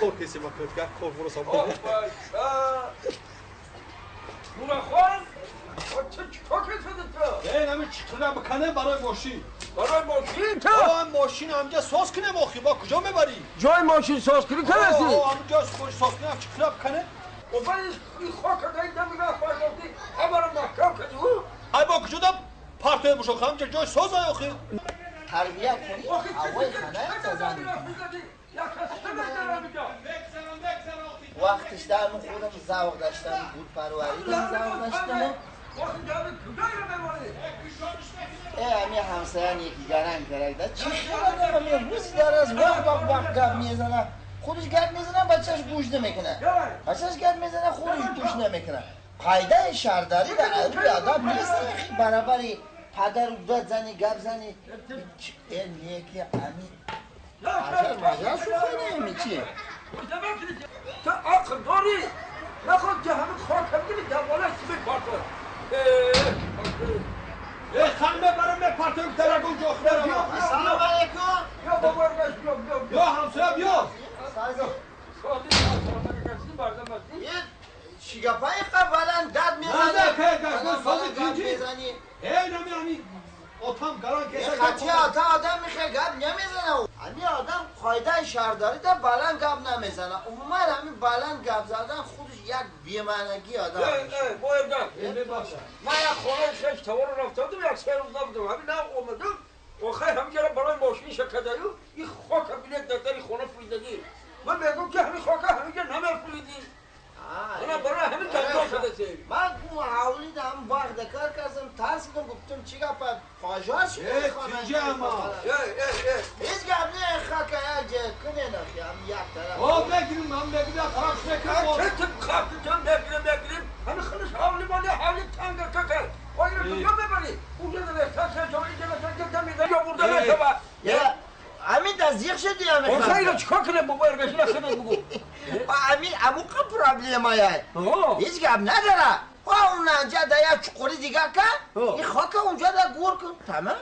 Кор киси ма кӯтга кор бурасам. Нурахон, чӣ кор кардӣ ту? Э, нами чиқира бикане барои мошин. Барои мошин ту? О, мошин ҳамҷа соз кунем охи, бо куҷо мебарӣ? Ҷои мошин соз кунӣ кадаси? О, ҳамҷа соз кунем, чиқира бикане. О, ин хока дай дамига фармоди, ҳамаро маҳкам кардӣ ӯ? Ай бо куҷо да партоя бошо, ҳамҷа ҷои соз ай охи. Тарбия кунӣ, ҳавои ханаи таза мекунӣ. Вақтиш дар худам завқ доштам, гулпарварӣ завқ доштам. Э, ами ҳамсаян яки гаранг карда. Чӣ хел одам рӯзи дараз вақт вақт вақт гап мезана. Худаш гап мезана, бачаш гӯш намекунад. Бачаш гап мезана, худаш гӯш намекунад. Қоидаи шаҳрдорӣ дар рӯи одам нест, баробари падару дод зани гап зани. Э, неки ами ажал мажал шухӣ ами чи? Ту ақл дорӣ? Наход ки ҳамин хок ҳамгири дар болои симент партоя. Э, хан мебарам, мепартоем дарагон ҷо худара. Ассалому алайкум. Ё бобо, биё, биё. Ё ҳамсоя биё. Чӣ гапаи баланд дад мезанӣ? Э, нами ами отам гаран кеса. Хати ата одам мехе гап намезана. Ами одам қоидаи шаҳрдорӣ да баланд гап намезана. Умуман ами баланд гап задан худаш як бемаънагии одам. Ман як хонаи хеш таворо рафтадум, як се рӯз набудам. Ҳамин нав омадум. Охай ҳамҷара барои мошин шакадаю ин хока билет дар дари хона фуридагӣ. Ман мегӯм ки ҳамин хока ҳаминҷа намефуридӣ. Ана барои ҳамин тандо шудаси. Ман ҳавли дам вақт кор кардам, тарсидам, гуфтам чӣ гапа пожар шуд. Э, тинҷа ама. Ҳеҷ гап не, хака як ҷа кунен охи, ҳам як тараф. О, мегирим, ман мегирим, тараф мекунам. Чӣ хак тун мегирим, мегирим. Ҳамин худаш ҳавли моли ҳавли танга кака. Оё куҷо мебарӣ? Уҷа рехта се ҷо инҷа рехта ҷа мезанӣ, ё бурда мешавад. Ами да зиқ шуди ами. Охай иро чикор кунем бобо эргашина худат бугу. Ами амуқа проблема яй. Ҳеҷ гап надора. О, унанҷа да як чуқури дигар кан, ин хока унҷа да гур кун. Тамом?